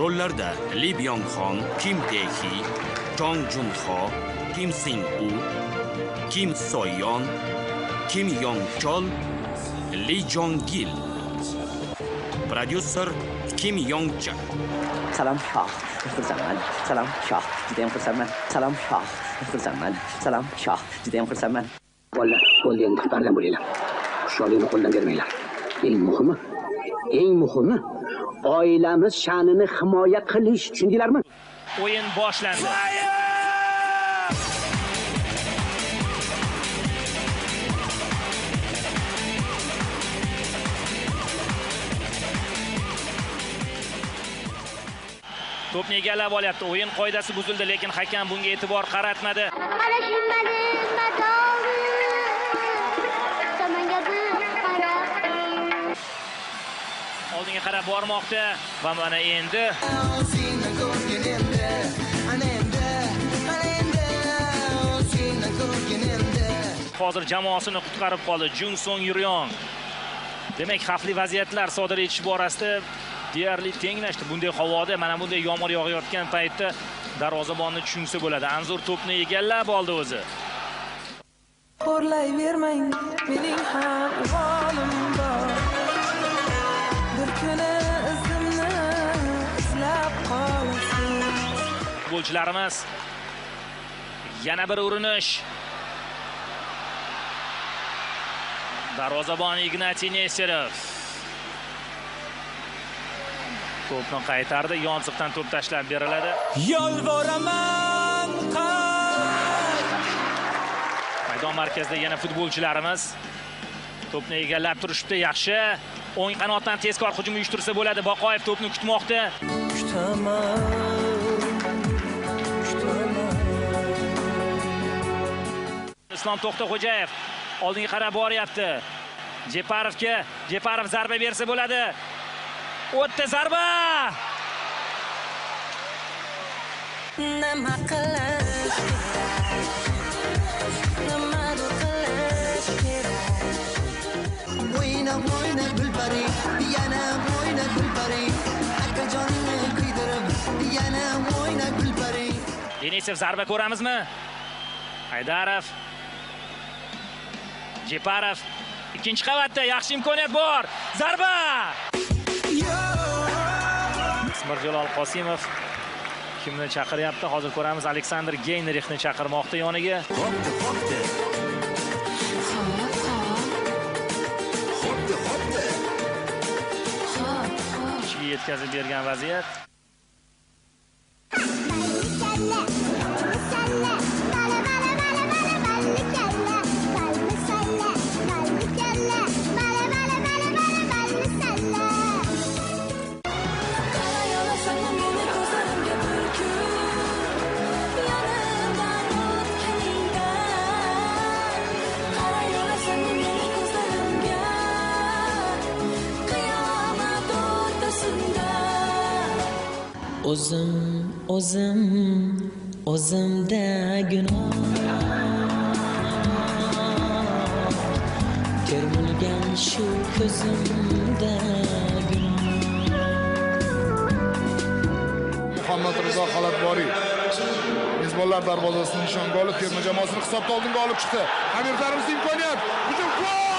Rollarda Li Byung Hon, Kim Tae Hee, Chong Jun Ho, Kim Sing U, Kim So Yeon, Kim Yong Chol, Lee Jong Gil. Prodyuser Kim Yong Cha. Salom shoh, xursandman. Salom shoh, juda ham xursandman. Salom shoh, xursandman. Salom shoh, juda ham xursandman. Bolalar, bo'ldi endi, bardam bo'linglar. Hushyorlikni qo'ldan bermanglar. Eng muhimi oilamiz sha'nini himoya qilish, tushundinglarmi? O'yin boshlandi. To'pni egallab olyapti. O'yin qoidasi buzildi, lekin hakam bunga e'tibor qaratmadi. Oldinga qarab bormoqda va mana endi hozir jamoasini qutqarib qoldi Jung Song Yuryong. Demak, xavfli vaziyatlar sodir etish borasida deyarli tenglashdi. Bunday havoda, mana bunday yomg'ir yog'ayotgan paytda darvozabonni tushunsa bo'ladi. Anzur to'pni egallab oldi o'zi. Xo'rlayvermang, mening ham o'g'lim bor. Bir kuni izimni izlab qolasiz. Futbolchilarimiz yana bir urinish. Darvozabon Ignatiy Nesterov to'pni qaytardi, yonsiqdan to'p tashlab beriladi. Yolvoraman qayt. Maydon markazida yana futbolchilarimiz to'pni egallab turishibdi. Yaxshi. O'ng qanotdan tezkor hujum uyushtirsa bo'ladi. Boqoyev to'pni kutmoqda. Kutaman. Kutaman. Islom To'xtaxo'jayev oldinga qarab boryapti. Jeparovga, Jeparov zarba bersa bo'ladi. O'tdi zarba! Nima qilish kerak? Nimadir qilish kerak? O'yna, o'yna gulpari, yana o'yna gulpari. Akajonini kuydirib, yana o'yna gulpari. Denisov zarba ko'ramizmi? Haydarov. Jeparov ikkinchi qavatda yaxshi imkoniyat bor. Zarba! Mirjalol Qosimov kimni chaqiryapti? Hozir ko'ramiz. Aleksandr Geynrixni chaqirmoqda yoniga. Ichiga yetkazib bergan vaziyat. O'zim, o'zim, o'zimda gunoh. Termulgan shu ko'zimda gunoh. Muhammad Rizo Xalatboriy mezbonlar darvozasini nishonga olib, terma jamoasini hisobda oldinga olib chiqdi. Amirlarimiz imkoniyat. Hujum gol!